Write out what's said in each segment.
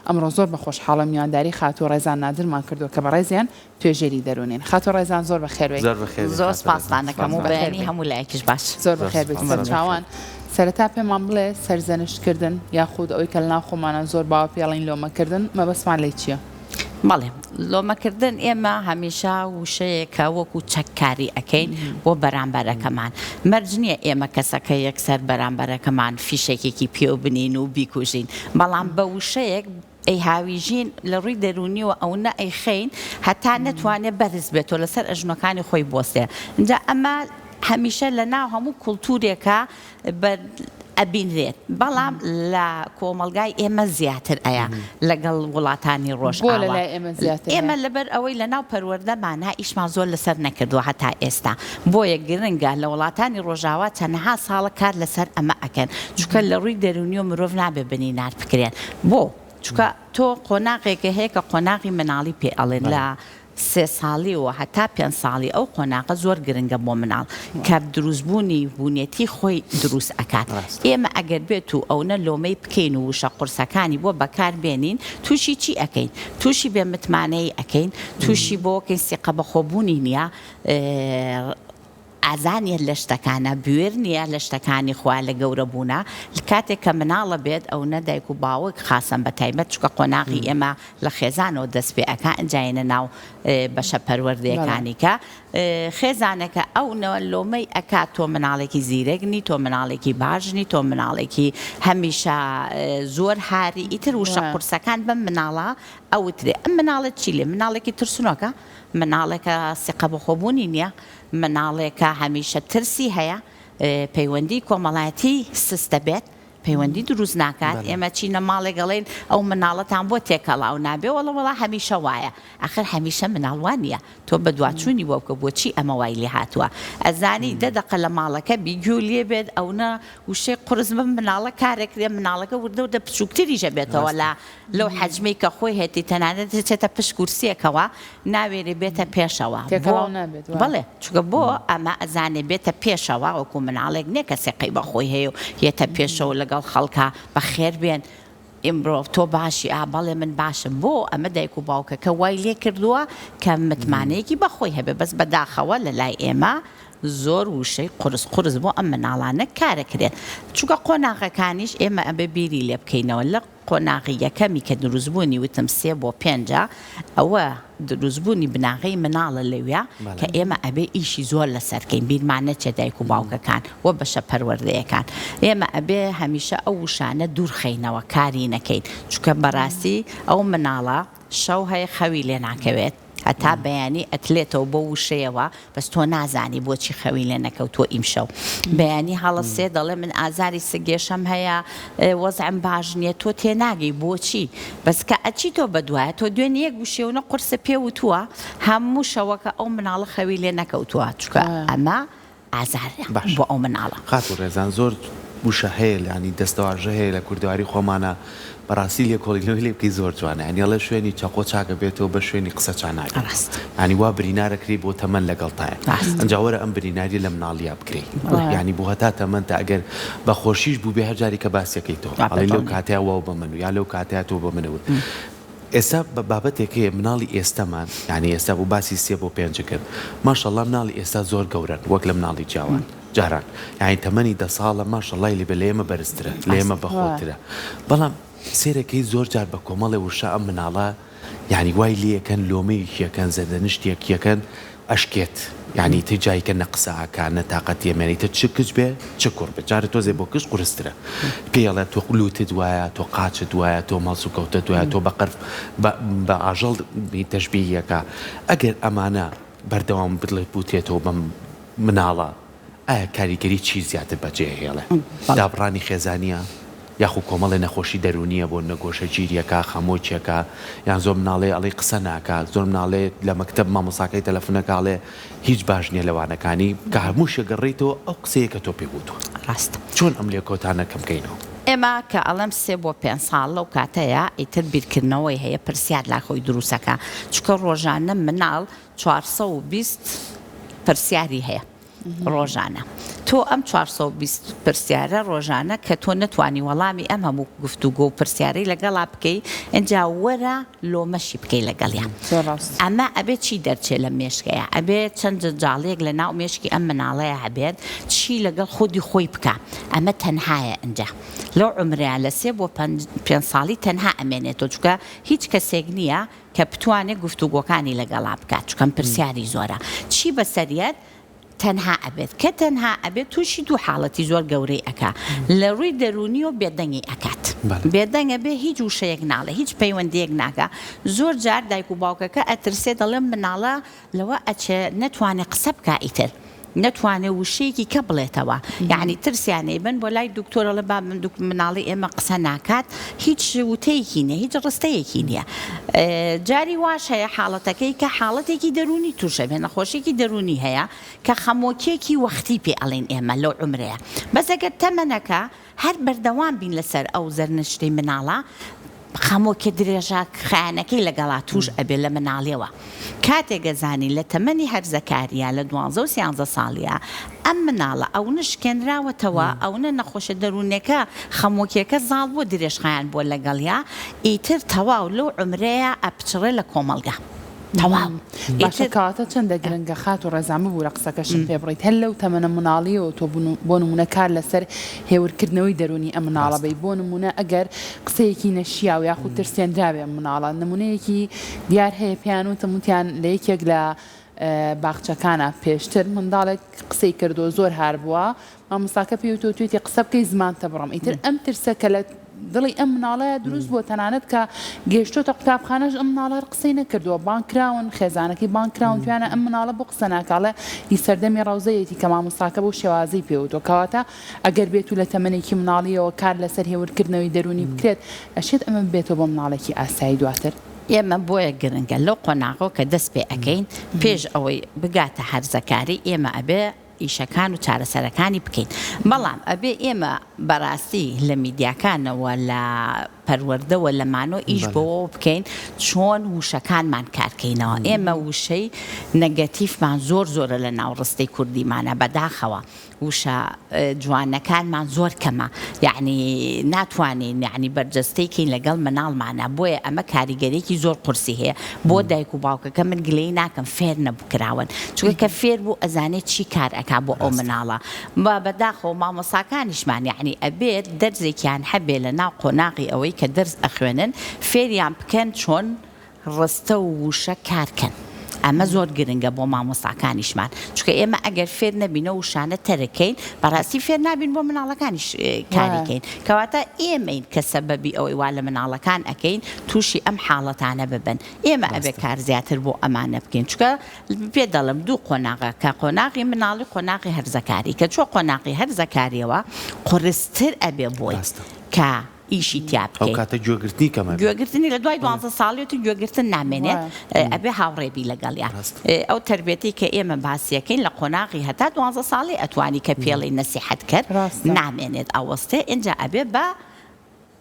ئەمڕۆ زۆر بە خۆشحاڵم میوانداری خاتوو ڕێزان نادرمان کردووە کە بەڕێزیان توێژەری دەروونین. خاتوو ڕێزان زۆر بەخێر بێی. زۆر بەخێر بێی زۆر خاتوو ڕێزان. سپاستان دەکەم و سپاس. بەخێر بەیانی بێی. هەموو لایەکیش باش. زۆر زۆر بەخێر بێیت سپاس. زۆر بەخێر سەرچاوان. سەرەتا پێمان بڵێ سەرزەنشت کردن یاخود ئەوەی کە لەناو خۆمانا زۆر باوە پێی ئەڵێین لۆمە کردن مەبەستمان لێی چییە؟ بەڵێ لۆمەکردن ئێمە هەمیشە وشەیەکە وەکو چەک کاری ئەکەین بۆ بەرامبەرەکەمان مەرج نییە ئێمە کەسەکە یەکسەر بەرامبەرەکەمان فیشەکێکی پێو بنین و بیکوژین بەڵام بە وشەیەک ئەیهاویژین لە ڕووی دەروونیەوە ئەونە ئەیخەین هەتا نەتوانێ بەرز بێتەوە لەسەر ئەژنۆکانی خۆی بوەستێ ئینجا ئەمە هەمیشە لە ناو هەموو کوڵتورێکا بە ئەبینرێت بەڵام لە کۆمەڵگای ئێمە زیاتر ئەیە لەگەڵ وڵاتانی بۆ ڕۆژئاوا لەلای ئێمە زیاتر ئێمە هەیە؟ لەبەر ئەوەی لە ناو پەروەردەمانا ئیشمان زۆر لەسەر نەکردووە هەتا ئێستا بۆیە گرنگە لە وڵاتانی ڕۆژاوا چەنەها ساڵە کار لەسەر ئەمە ئەکەن چونکە لە ڕووی دەروونیەوە مرۆڤ نابێ بنینار بکرێن بۆ؟ چونکە تۆ قۆناغێکە هەیە کە قۆناغی مناڵی پێ ئەڵێن لە سێ ساڵیەوە هەتا پێنج ساڵی ئەو قۆناغە زۆر گرنگە بۆ مناڵ کە دروست بوونی بوونێتی خۆی دروست ئەکات ئێمە ئەگەر بێت و ئەونە لۆمەی بکەین و وشە قورسەکانی بۆ بەکار بێنین توشی چی ئەکەین توشی بێ متمانەیی ئەکەین توشی بۆکەین سیقە بەخۆبوونی نیە ئازا نیە لە شتەکانا بوێر نیە لە شتەکانی خۆیا لە گەورە بوونا کاتێک کە مناڵە بێت ئەونە دایک و باوک خاسەن بە تایبەت چونکە قۆناغی ئێمە لە خێزانەوە دەست پێ ئەکا ئنجا یەنە ناو بەشە پەروەردەیەکانی کە خێزانەکە ئەونە لۆمەی ئەکا تۆ مناڵێکی زیرەک نی تۆ مناڵێکی باش نی تۆ مناڵێکی هەمیشە زۆر هاری ئیتر وشە قورسەکان بەم مناڵە ئەوترێ ئەم مناڵە چی لێ مناڵێکی ترسنۆکە مناڵێکە سیقە بەخۆبوونی نیە مناڵێکە هەمیشە ترسی هەیە پەیوەندی کۆمەڵایەتی سست دەبێت پەیوەندی دروست ناکات ئێمە چینە ماڵێک ئەڵێن ئەو مناڵەتان بۆ تێکەڵاو نابێ وەڵا وەڵا هەمیشە وایە ئەخر هەمیشە مناڵ وا نییە تۆ بەدواچوونی بۆ بکە بۆچی ئەمە وای لێ هاتووە ئەزانی دە دەقە لە ماڵەکە بی گوێ لێ بێت ئەونە وشەی قورس بەم مناڵە کارەکرێ مناڵەکە وردە وردە بچووکتریش ئەبێتەوە لە لەو حەجمەی کە خۆی هەیەتی تەنانەت دەچێتە پشت کورسیەکەوە ناوێرێ بێتە پێشەوە بۆ تێکەڵاو نابێت وایە. بەڵێ چونکە بۆ ئەمە ئەزانێ بێتە پێشەوە وەکو مناڵێک نیە کە سیقەی بە خۆی هەیە و یەتە پێشەوە لەگەڵ خەڵکا بەخێر بێن ئیمڕۆ تۆ باشی ئا بەڵێ من باشم بۆ ئەمە دایک و باوکەکە وای لێ کردووە کە متمانەیەکی بە خۆی هەبێ بەس بەداخەوە لە لای ئێمە زۆر وشەی قورس قورس بۆ ئەم مناڵانە کارەکرێن چونکە قۆناغەکانیش ئێمە ئەبێ بیری لێ بکەینەوە لە قۆناغی یەکەمی کە دروستبوونی وتم سێ بۆ پێنجە ئەوە دروستبوونی بناغەی مناڵە لەویا کە ئێمە ئەبێ ئیشی زۆر لەسەر کەین بیرمان نەچێ دایک و باوکەکان و بەشە پەروەردەیەکان ئێمە ئەبێ هەمیشە ئەو وشانە دوور خەینەوە کاری نەکەین چونکە بەراستی ئەو مناڵە شەو هەیە خەوی لێ ناکەوێت هەتا بەیانی ئەتلێتەوە بەو وشەیەوە بەس تۆ نازانی بۆچی خەوی لێ نەکەوتووە ئیمشەو بەیانی هەڵەسێ دەڵێ من ئازاری سگێشەم هەیە وەزعم باش نییە تۆ تێناگەی بۆچی بەس کە ئەچی تۆ بەدوایە تۆ دوێنێ یەک وشێونە قورسە پێ وتووە هەموو شەوەکە ئەو مناڵە خەوی لێ نەکەوتووە چونکە ئەمە ئازارە باشە بۆ ئەو مناڵە. خاتوو ڕێزان زۆر وشە هەیە یانی دەستەواژە هەیە لە کوردەواری خۆمانا بەڕاستی لێکۆڵینەوەی لێ بکەی زۆر جوانە یانی ئەڵێ شوێنی چەقۆ چاکە بێتەوە بە شوێنی قسە چا نابێتەوە ڕاست. یانی وا برینارەکرێی بۆ تەمەن لەگەڵتایە ڕاست. ئەنجا وەرە ئەم بریناریە لە مناڵیا بکرێی بەڵێ. یانی بۆ هەتا تەمەنتە ئەگەر بە خۆشیش بووبێ هەر جاری کە باسیەکەیتەوە وا ئەڵێی لەو بەدڵنیا. کاتەیا واو بە من و یا لەو کاتەیا تۆ بە منە وت ئێستا بابەتێک هەیە مناڵی ئێستەمان یانی ئێستا بوو باسی سێ بۆ پێنج کرد ماشەڵا مناڵی ئێستا زۆر گەورەن وەک لە مناڵی جاوان جاران یانی تەمەنی دە ساڵە ماشەڵای لێبێ لە ئێمە بەرزترە لە ئێمە بەخۆترە بەڵام سێرەکەی زۆر جار بە کۆمەڵێ وشە ئەم مناڵە یانی وای لێکەن لۆمەیەکیەکەن زەردەنشتێکیەکەن ئەشکێت یانی ئیتر جایکە نە قسە ئەکا نە تاقەتی ئەمێنێ ئیتر چ کچ بێ چ کوڕ بێ جارێ تۆزێ بۆ کچ قورسترە پێی ئەڵێ تۆ لوتت وایە تۆ قاچت وایە تۆ هەڵسوکەوتت وایە تۆ بە قەرف بە بە ئاژەڵ تەشبیهی ئەکا ئەگەر ئەمانە بەردەوام بڵێ بوترێتەوە بەم مناڵە ئایا کاریگەری چی زیاتر بەجێ ئەهێڵێ؟ دابڕانی خێزانیە؟ یاخو کۆمەڵێ نەخۆشی دەروونیە بۆ نمونە گۆشەگیریەکە، خەمۆکیەکە، یان زۆر مناڵێ ئەڵێی قسە ناکا، زۆر مناڵێ لە مەکتەب مامۆستاکەی تەلەفونەکا ئەڵێ هیچ باش نیە لە وانەکانی، کە هەمووشی گەڕێیتەوە ئەو قسەیە کە تۆ پێی وتوە. ڕاستە. چۆن ئەم لێکۆتانە کەم کەینەوە؟ ئێمە کە ئەڵێم سێ بۆ پێنج ساڵ لەو کاتەیا ئیتر بیرکردنەوەی هەیە پرسیار لای خۆی دروستەکا چونکە ڕۆژانە مناڵ 420 پرسیاری هەیە. ڕۆژانە تۆ ئەم 420 پرسیارە ڕۆژانە کە تۆ نەتوانی وەڵامی ئەم هەموو گفتوگۆ و پرسیارەی لەگەڵا بکەی ئینجا وەرە لۆمەشی بکەی لەگەڵیا زۆر ڕاست. ئەمە ئەبێ چی دەرچێ لەم مێشکەیا ئەبێ چەند جەنجاڵیەک لە ناو مێشکی ئەم مناڵەیا هەبێت چی لەگەڵ خودی خۆی بکا ئەمە تەنهایە ئینجا لەو عومرەیا لە سێ بۆ پێنج ساڵی تەنها ئەمێنێتەوە چونکە هیچ کەسێک نیە کە بتوانێت گفتوگۆکانی لەگەڵا بکات چونکە پرسیاری زۆرە چی بەسەریەت تەنها ئەبێت کە تەنها ئەبێت توشی دوو حاڵەتی زۆر گەورەی ئەکا لە ڕووی دەروونیەوە بێدەنگی ئەکات بێدەنگ ئەبێ هیچ وشەیەک ناڵێ هیچ پەیوەندیەک ناکا زۆر جار دایک و باوکەکە ئەترسێ دەڵێ مناڵە لەوە ئەچێ نەتوانێ قسە بکا ئیتر نەتوانێ وشەیەکی کە بڵێتەوە یەعنی ترسیان ئەیبەن بۆ لای دکتۆر ئەڵێ با مناڵی ئێمە قسە ناکات هیچ وتەیەکی نیە هیچ ڕستەیەکی نیە جاری واش هەیە حاڵەتەکەی کە حاڵەتێکی دەروونی تووشە بێ نەخۆشیێکی دەروونی هەیە کە خەمۆکیەکی وەختی پێ ئەڵێن ئێمە لەو عومرەیە بەس ئەگەر تەمەنەکە هەر بەردەوام بین لەسەر ئەو زەرنشتەی مناڵە خەمۆکیە درێژە خایەنەکەی لەگەڵا توش ئەبێ لە مناڵیەوە کاتێک ئەزانی لە تەمەنی هەرزەکاریا لە دوانزە و سیانزە ساڵیا ئەم مناڵە ئەونە شکێنراوەتەوە ئەونە نەخۆشە دەرونیەکە خەمۆکیەکە زاڵ بوە درێژخایەن بوە لەگەڵیا ئیتر تەواو لەو عومرەیا ئەپچڕێ لە کۆمەڵگا. تەواو باشە ئیتر کەواتە چەندە گرنگە خاتوو ڕێزان ببورە قسەکەشم پێ بڕیت هەر لەو تەمەنە مناڵیەوە تۆ بۆ نمونە کار لەسەر هێورکردنەوەی دەرونی ئەم مناڵە ڕاستە. بەی بۆ نمونە ئەگەر قسەیەکی نەشیاو یاخود ترسێنراوێ ئەم مناڵە نمونەیەکی دیار هەیە پێیان وتم وتیان لە یەکێک لە باخچەکانا پێشتر منداڵێک قسەی کردووە زۆر هار بووە مامۆستاکە پێی وتووە توێتی قسە بکەی زمانتە بڕم ئیتر ئەم ترسە کە لە دڵی ئەم مناڵەیا دروست بووە تەنانەت کە گەیشتۆتە قوتابخانەش ئەم مناڵە هەر قسەی نەکردووە بانگ کراون خێزانەکەی بانگ کراون تویانە ئەم مناڵە بۆ قسە ناکا ئەڵێ هی سەردەمی ڕەوزەیەتی کە مامۆستاکە بەو شێوازەی پێ وتووە کەواتە ئەگەر بێت و لە تەمەنێکی مناڵیەوە کار لەسەر هێورکردنەوەی دەروونی بکرێت ئەشێت ئەمە ببێتەوە بۆ مناڵێکی ئاسایی دواتر. ئێمە بۆیە گرنگە لەو قۆناغەوە کە دەست پێ ئەکەین پێش ئەوەی بگاتە هەرزەکاری ئێمە ئەبێ ئیشەکان و چارەسەرەکانی بکەین بەڵام ئەبێ ئێمە بەراستی لە میدیاکانەوە لە پەروەردەوە لە مانۆ ئیش بەوەوە بکەین چۆن وشەکانمان کارکەینەوە ئێمە وشەی نەگەتیفمان زۆر زۆرە لە ناو ڕستەی کوردیمانە بەداخەوە وشە جوانەکانمان زۆر کەمە یەعنی ناتوانین یەعنی بەرجەستەی کەین لەگەڵ مناڵمانا بۆیە ئەمە کاریگەریەکی زۆر قورسی هەیە بۆ دایک و باوکەکە من گلەیی ناکەم فێر نەبوو کراون چونکە کە فێر بوو ئەزانێت چی کار ئەکا بۆ ئەو مناڵە بە بەداخەوە مامۆساکانیشمان یەعنی ئەبێت دەرزێکیان هەبێ لە ناو قۆناغی ئەوەی کە دەرس ئەخوێنن فێریان بکەن چۆن ڕستە و وشە کار کەن ئەمە زۆر گرنگە بۆ مامۆستاکانیشمان چونکە ئێمە ئەگەر فێر نەبین ئەو وشانە تەرک کەین بەڕاستی فێر نابین بۆ مناڵەکانیش کاری کەین کەواتە ئێمەین کە سەبەبی ئەوەی وا لە مناڵەکان ئەکەین تووشی ئەم حاڵەتانە ببن ئێمە ئەبێ کار زیاتر بۆ ئەمانە بکەین چونکە پێت دەڵێم دوو قۆناغە کە قۆناغی مناڵی قۆناغی هەرزەکاری کە چوە قۆناغی هەرزەکاریەوە قورستر ئەبێ بۆی کە ئیشی تیا ئەو بکەی. کاتە گوێگرتنی کەم ئەبێ. گوێگرتنی لە دوای دوانزە ساڵیەتی گوێگرتن نامێنێت ئەبێ هاوڕێ بی لەگەڵیا ئەو تەربیەتەی کە ئێمە باسیەکەین لە قۆناغی هەتا دوانزە ساڵی ئەتوانی کە پێڵی نەسیحەت کەر نامێنێت ئەوەستێ ئینجا ئەبێ بە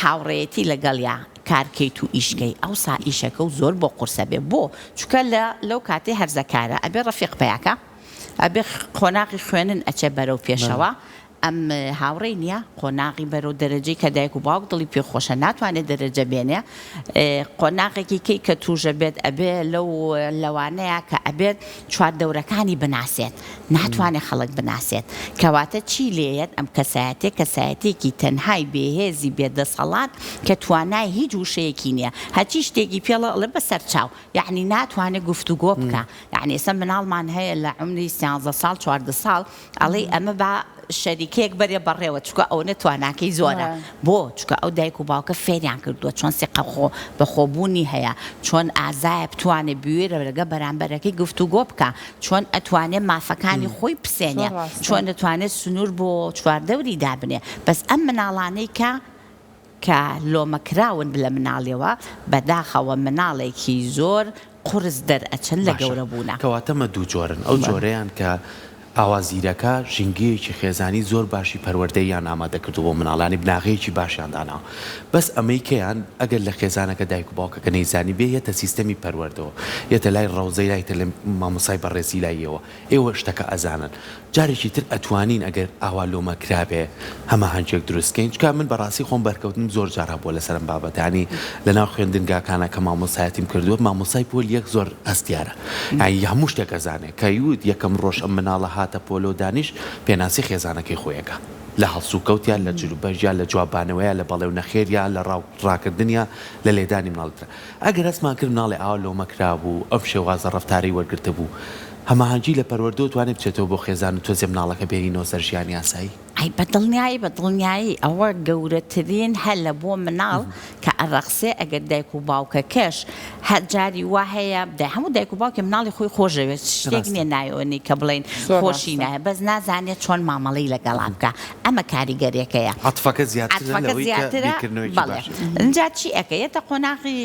هاوڕێیەتی لەگەڵیا کار کەیت و ئیش کەی ئەوسا ئیشەکە و زۆر بۆ قورسە بێ بۆ چونکە لە لەو کاتەی هەرزەکارە ئەبێ ڕەفیق پەیاکا ئەبێ قۆناغی خوێنن ئەچێ بەرەو پێشەوە ئەم هاوڕێی نیە قۆناغی بەرەو دەرەجەی کە دایک و باوک دڵی پێ خۆشە ناتوانێت دەرەجە بێنێ قۆناغێکی کەی کە توژە بێت ئەبێ لەو لەوانەیە کە ئەبێت چواردەورەکانی بناسێت ناتوانێت خەڵک بناسێت کەواتە چی لێیەت ئەم کەسایەتیە کەسایەتیەکی تەنهای بێهێزی بێ دەسەڵات کە توانای هیچ وشەیەکی نیە هەرچی شتێکی پێڵێ ئەڵێ بەسەر چاو یەعنی ناتوانێت گفتوگۆ بکا یەعنی ئێستا مناڵمان هەیە لە عومری سیانزە ساڵ 14 ساڵ ئەڵێی ئەمە با شەریکەیەک بەرێ بەڕێوە چونکە ئەونە تواناکەی زۆرە بۆ چونکە ئەو دایک و باوکە فێریان کردووە چۆن سیقە خۆ بەخۆبوونی هەیە چۆن ئازایە بتوانێ بوێرە لەگە بەرامبەرەکەی گفتوگۆ بکا چۆن ئەتوانێ مافەکانی خۆی بسێنێ چۆن دەتوانێ سنوور بۆ چواردەوری دابنێ بەس ئەم مناڵانەی کە کە لۆمە کراون لە مناڵیەوە بەداخەوە مناڵێکی زۆر قورس دەرئەچن لە باشە گەورە بوونا. کەواتە مە دوو جۆرن ئەو جۆرەیان کە. ئاوا زیرەکە ژینگەیەکی خێزانی زۆر باشی پەروەردەییان ئامادە کردووە بۆ مناڵانی بناغەیەکی باشیان داناوە بەس ئەمەی کەیان ئەگەر لە خێزانەکە دایک و باوکەکە نەیزانیبێ یەتە سیستەمی پەروەردەوە یەتە لای ڕەوزەی لای تە مامۆستای بەڕێزی لای ئێوە ئێوە شتەکە ئەزانن جارێکی تر ئەتوانین ئەگەر ئاوا لۆمە کرابێ هەماهەنگیەک دروست کەین چونکە من بەڕاستی خۆم بەرکەوتنم زۆر جار هەبووە لەسەر ئەم بابەتە یانی لەناو خوێندنگاکانا کە مامۆستایەتیم کردووە مامۆستای پۆل یەک زۆر هەستیارە یانی هەموو شتێک ئەزانێ کە یوت یەکەم ڕۆژ ئەم مناڵە هاتە پۆلۆ دانیشت پێناسی خێزانەکەی خۆی ئەکا لە هەڵسوکەوتیا لە جلوبەرگیا لە جوابانەوەیا لە بەڵێ و نەخێریا لە ڕاو ڕاکردنیا لە لێدانی مناڵی ترا ئەگەر هەستمان کرد مناڵێ ئاوا لۆمە کرابوو ئەم شێوازە ڕەفتارەی وەرگرتبوو هەماهەنگی لە پەروەردەوە توانێ بچێتەوە بۆ خێزان و تۆزێ مناڵەکە بێنینەوە سەر ژیانی ئاسایی؟ ئەی بە دڵنیایی بە دڵنیایی ئەوە گەورەترین هەلە بۆ مناڵ کە ئەڕەخسێ ئەگەر دایک و باوکەکەش هەر جاری وا هەیە دای هەموو دایک و باوکێ مناڵی خۆی خۆشەوێت شتێک ڕاستە. نیە نایۆنی کە بڵێین زۆر خۆشی ڕاستە. نایە بەس نازانێت چۆن مامەڵەی لەگەڵا بکا ئەمە کاریگەریەکەیە. عەتفەکە زیاترە عەتفەکە لەوەی کە زیاترە بیرکردنەوەیەکی بەڵێ باشی. ئینجا چی ئەکە یەتە قۆناغی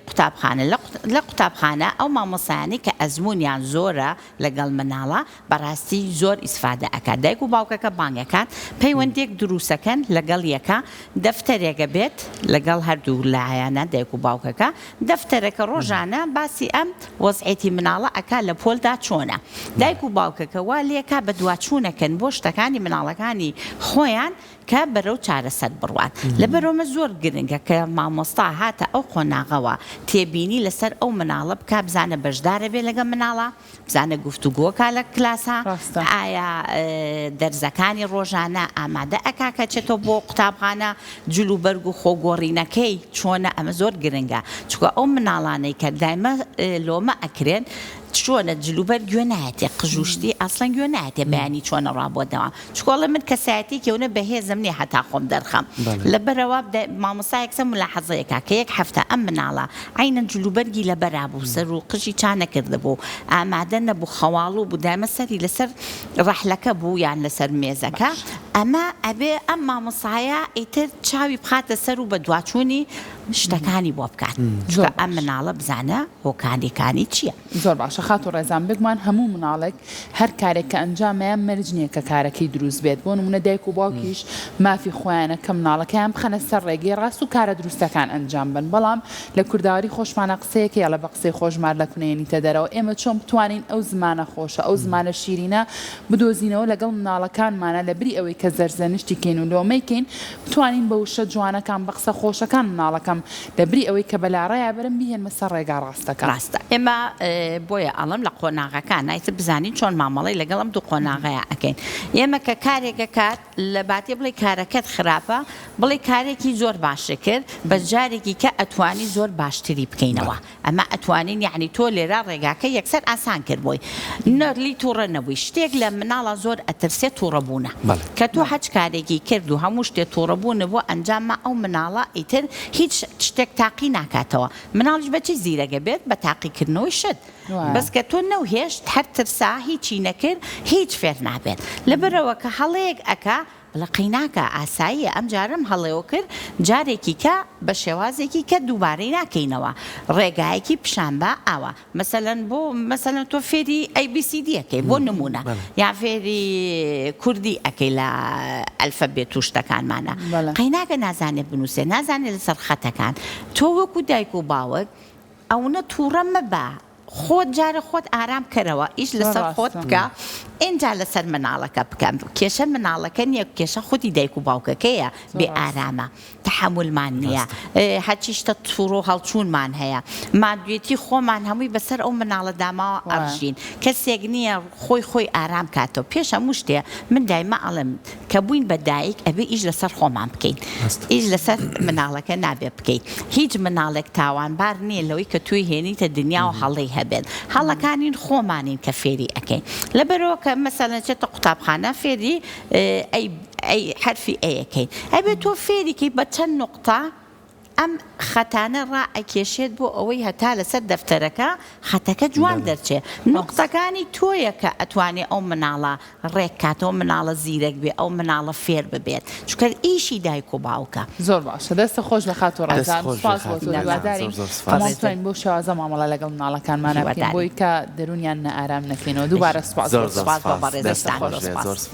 قوتابخانە لە لە قوتابخانە ئەو مامۆستایانەی کە ئەزموونیان زۆرە لەگەڵ مناڵا بەڕاستی زۆر ئیسفادە ئەکات دایک و باوکەکە بانگ ئەکات پەیوەندیەک دروسەکەن لەگەڵ یەکا دەفتەرێک ئەبێت لەگەڵ هەردوو لایەنە دایک و باوکەکە دەفتەرەکە ڕۆژانە باسی ئەم وەزعێتی مناڵە ئەکا لە پۆلدا چۆنە دایک و باوکەکە وا لێکا بەدواچوونەکەن بۆ شتەکانی مناڵەکانی خۆیان کە بەرەو چارەسەر بڕوات لەبەرئەمە زۆر گرنگە کە مامۆستا هاتە ئەو قۆناغەوە تێبینی لەسەر ئەو مناڵە بکا بزانە بەشدارە بێ لەگە مناڵە بزانە گفتوگۆکا لە کلاسا ڕاستە. ئایا دەرزەکانی ڕۆژانە ئامادە ئەکا کە چێتەوە بۆ قوتابخانە جل و بەرگ و خۆ گۆڕینەکەی چۆنە ئەمە زۆر گرنگە چونکە ئەو مناڵانەی کە دایمە لۆمە ئەکرێن چۆنە جل و بەرگ گوێ نایەتێ قژ و شتی ئەسڵەن گوێ نایەتێ بەیانی چۆنە ڕا بۆ دەوام چونکە ئەڵێ من کەسایەتیەکی ئەونە بەهێزم نیە هەتا خۆم دەرخەم لەبەرئەوە مامۆستا یەکسەر مولاحەزەیەکا کە یەک هەفتە ئەم مناڵە عەینەن جلوبەرگی لەبەرا بوو سەر و قژی چا نەکردبوو ئامادە نەبوو خەواڵوو بوو دایمە سەری لەسەر ڕەحلەکە بوو یان لەسەر مێزەکە ئەمە ئەبێ ئەم مامۆستایە ئیتر چاوی بخاتە سەر و بەدواچوونی شتەکانی بۆ بکات چونکە ئەم مناڵە بزانە هۆکاریەکانی چیە. زۆر باشە خاتوو ڕێزان بێگومان هەموو مناڵێک هەر کارێک کە ئەنجامەیان مەرج نییە کە کارەکەی دروست بێت بۆ نمونە دایک و باوکیش مافی خۆیانە کە مناڵەکەیان بخەنە سەر ڕێگەی ڕاست و کارە دروستەکان ئەنجام بەن بەڵام لە کوردەواری خۆشمانا قسەیەک هەیە ئەڵێ بە قسەی خۆش مار لە کونەیەنیتە دەرەوە ئێمە چۆن بتوانین ئەو زمانە خۆشە ئەو زمانە شیرینە بدۆزینەوە لەگەڵ مناڵەکانمانا لە بری ئەوەی کە زەرزەنشتی کەین و لۆمەی کەین بتوانین بە وشە جوانەکان بە قسە خۆشەکان مناڵەکەم لە بری ئەوەی کە بە لاڕێیا بەرم بیهێنمە سەر ڕێگا ڕاستەکە. ڕاستە ئێمە بۆیە ئەڵێم لە قۆناغەکانا ئیتر بزانین چۆن مامەڵەی لەگەڵ ئەم دوو قۆناغەیا ئەکەین ئێمە کە کارێک ئەکات لە باتی بڵێی کارەکەت خراپە بڵێی کارێکی زۆر باشت کرد بەس جارێکی کە ئەتوانی زۆر باشتری بکەینەوە ئەمە ئەتوانین یەعنی تۆ لێرە ڕێگاکە یەکسەر ئاسان کرد بۆی نە لی توڕە نەبووی شتێک لە مناڵا زۆر ئەترسێ توڕە بوونە کە تۆ هەچ کارێکی کرد و هەموو شتێ توڕە بوونت بۆ ئەنجام ما ئەو مناڵە ئیتر هیچ شتێک تاقی ناکاتەوە مناڵیش بە چی زیرەکە بێت بە تاقیکردنەوەی شت بەس کە تۆ نەوهێشت هەر ترسا هیچی نەکرد هیچ فێر نابێت لەبەرئەوە کە هەڵەیەک ئەکا بڵێ قەیناکە ئاساییە ئەم جارەم هەڵەیەو کرد جارێکی کە بە شێوازێکی کە دووبارەی ناکەینەوە ڕێگایەکی پیشان بە ئاوا مەسەلەن بۆ مەسەلەن تۆ فێری ئەی بی سی دی ئەکەی بۆ نموونە یان فێری کوردی ئەکەی لە ئەلفەبێت و شتەکانمانە قەیناکە نازانێ بنووسێ نازانێ لەسەر خەتەکان تۆ وەکو دایک و باوک ئەونە تووڕە مەبە خۆت جارێ خۆت ئارام کەرەوە ئیش لەسەر خۆت بکە ئینجا لەسەر مناڵەکە بکە کێشە مناڵەکە نیە کێشە خودی دایک و باوکەکەیە بێ ئارامە تەحەمولمان نیە هەرچی شتە توڕو هەڵچوونمان هەیە ماندوێتی خۆمان هەمووی بەسەر ئەو مناڵە داماوە ئەڕژین کەسێک نیە خۆی خۆی ئارام کاتەوە پێش هەموو شتێ من دایمە ئەڵێم کە بووین بە دایک ئەبێ ئیش لەسەر خۆمان بکەین ئیش لەسەر مناڵەکە نابێ بکەیت هیچ مناڵێک تاوانبار نییە لەوەی کە توی هێنیتە دنیا و هەڵەی هەبێت هەڵەکانین خۆمانین کە فێری ئەکەین لەبەرەوە کە مەسەلەن چێتە قوتابخانە فێری ئەی ئەی حەرفی ئەیەکەین ئەبێ تۆ فێری کەی بە چەند نوقتە. ئەم خەتانە ڕائەکێشێت بۆ ئەوەی هەتا لەسەر دەفتەرەکە خەتەکە جوان دەرچێ نوقتەکانی تۆیە کە ئەتوانێ ئەو مناڵە ڕێک کات ئەو مناڵە زیرەک بێ ئەو مناڵە فێر ببێت چونکە ئیشی دایک و باوکە. زۆر باشە دەستت خۆش بێ خاتوو دەست ڕەزان خۆش بێ سوپاس بۆ خاتوو تۆ ڕەزان هیوادارین زۆر زۆر سوپاس. هەمووان بتوانین بەو شێوازە مامەڵە لەگەڵ مناڵەکانمانا بکەین هیوادارین. بۆی کە دەروونیان نائارام نەکەینەوە دووبارە سوپاس زۆر بۆ زۆر تۆ سوپاس بۆ سوپاس دەست بەڕێزتان خۆش زۆر بێ سوپاس. زۆر سوپاس.